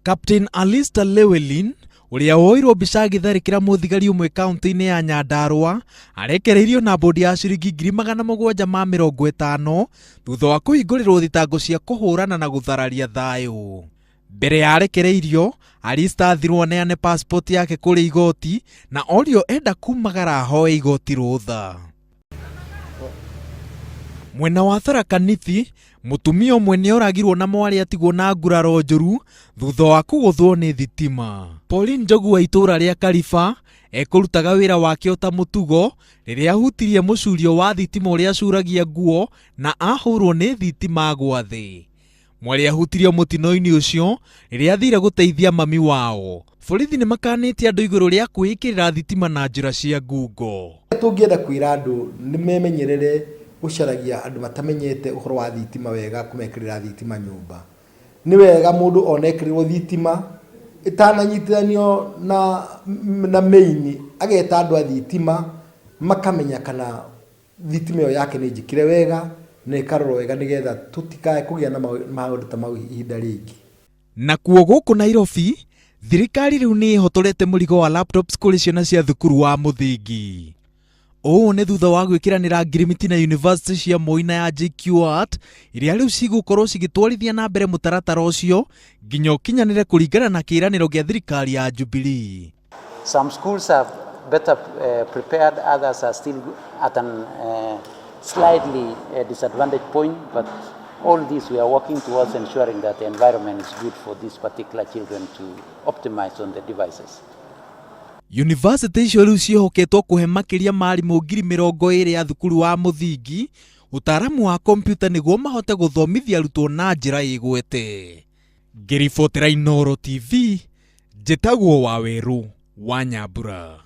Captain Alistair Llewellyn ũrĩa woirwo mbica agĩtharĩkĩra mũthigari ũmwe kaunti-inĩ ya Nyandarua arekereirio na mbũndi ya ciringi 750,000 thutha wa kũhingũrĩrwo thitango cia kũhũrana na gũthararia thayũ. Mbere ya arekereirio, Alistair athirwo aneane passport yake kũrĩ igoti na orio enda kumagara ahoe igoti rũtha. Mwena wa Tharaka Nithi, mũtumia ũmwe nĩ oragirwo na mwarĩ atigwo na nguraro njũru thutha wa kũgũthwo nĩ thitima. Pauline Njogu wa itũũra rĩa Kariba ekũrutaga wĩra wake o ta mũtugo rĩrĩa ahutirie mũcurio wa thitima ũrĩa acuragia nguo na ahũrwo nĩ thitima agwa thĩ. Mwarĩ ahutirio mũtino-inĩ ũcio rĩrĩa athire gũteithia mami wao. Borithi nĩ makanĩtie andũ igũrũ rĩa kwĩĩkĩrĩra thitima na njĩra cia ngungo. Tũngĩenda kwĩra andũ nĩ memenyerere gũcaragia andũ matamenyete ũhoro wa thitima wega kũmekĩrĩra thitima nyũmba. Nĩ wega mũndũ ona ekĩrĩrwo thitima ĩtananyitithanio na, na main ageta andũ a thitima makamenya kana thitima ĩyo yake nĩ njĩkĩre wega na ĩkarorwo wega nĩgetha tũtikae kũgĩa na maũndũ ta mau ihinda rĩngĩ. Nakuo gũkũ Nairobi, thirikari rĩu nĩ ĩhotorete mũrigo wa laptops kũrĩ ciana cia thukuru wa mũthingi. Ũũ nĩ thutha wa gwĩkĩranĩra ngirimiti na university cia Moi na ya JKUAT iria rĩu cigũkorwo cigĩtwarithia na mbere mũtaratara ũcio nginya ũkinyanĩre kũringana na kĩĩranĩro gĩa thirikari ya Jubilee. Some schools are better prepared, others are still at an slightly disadvantaged point, but all this we are working towards ensuring that the environment is good for these particular children to optimize on the devices. University icio rĩu ciĩhoketwo kũhe makĩria ma arimũ 20,000 a thukuru wa mũthingi ũtaaramu wa kompiuta nĩguo mahote gũthomithia arutwo na njĩra ĩgwete. Ngĩribotera Inooro TV, njĩtagwo Wawerũ wa Nyambura.